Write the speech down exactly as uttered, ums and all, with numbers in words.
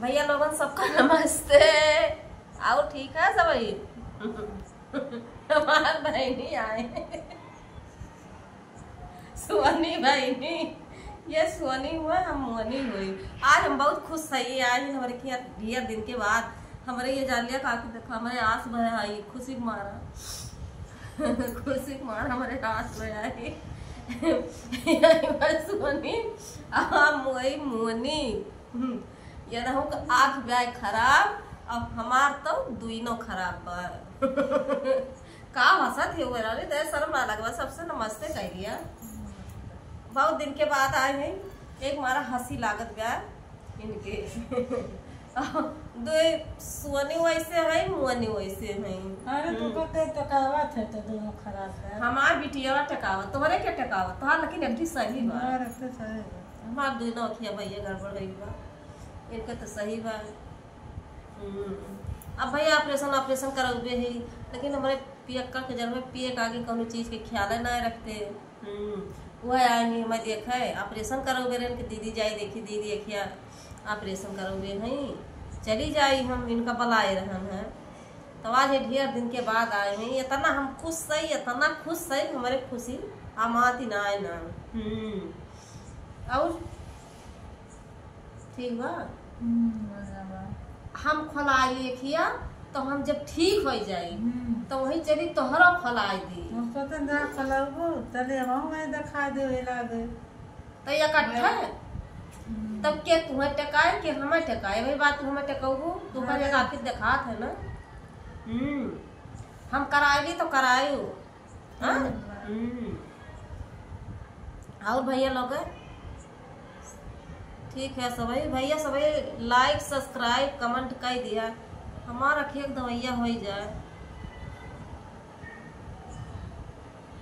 भैया लोगन, सबका नमस्ते। आओ, ठीक है सब? हमार बहिनी आए, सोनी बहिनी। ये सोनी हुआ, हम मोनी हुई। आज हम बहुत खुश है, ये आए हैं हमरे के यहाँ ढेर दिन के बाद। हमरे ये जान लिया काकी, देखो, हमरे आस भय आई खुशी के मारा। खुशी के मारा हमरे आस भय आई। ये सोनी, हम वही मोनी। हम्म, ये रहू के आँख ब्याय खराब, अब हमार तो दुइनो खराब बा। का हंसत है वो रे? दे शर्म ना लगवा, सबसे नमस्ते कह दिया। बहुत दिन के बाद आए हैं, एक मारा हंसी लागत बा इनके। दो सोनी वैसे है, मोनी वैसे है। अरे तो हम्म। कते टकावत है तो दुइनो खराब बा। हमार बिटिया टकावत, तोहरे के टकावत, तोहार लेकिन एक सही बा। हमार एक सही बा। हमार दुइनो अखिया भैया गड़बड़ गई बा, इनका तो सही बा। हम्म। अब भैया ऑपरेशन, ऑपरेशन करौबे ही, लेकिन हमरे पियक्का के जन्म में पिए के आगे कौनो चीज के ख्याल ना रखते। हम्म। वह आए ही, हमें देखे, ऑपरेशन करौबे रहन के दीदी जाई देखी, दीदी अखिया ऑपरेशन करौबे हैं, चली जाई, हम इनका बुलाए रहन है। तो आज ये ढेर दिन के बाद आए हैं, इतना हम खुश है, इतना खुश है कि हमरे खुशी आमाती ना आए ना। हम्म। और ठीक बा? हम्म, बढ़िया बा। हम खोलाई अखिया, तो हम जब ठीक हो जाई, हम्म। तो वही चली तोहरो खोलाई दी। हम सोचन जहाँ खोलबो, चले हम वहीं दिखा दे, वही लागे। तो इकट्ठे? हम्म। तब के तुम्हें टकाए, के हमें टकाए? वही बात, तुम्हें टकाऊ, तू हाँ। कर एक आखिर दिखात है ना। हम्म, हम कराए ली तो कराए हो। हाँ? हम्म। हम्म। और भैया लोग, ठीक है सभी, भैया सभी like, subscribe, comment कर दिया, हमार अखिया के दवैया हो जाए।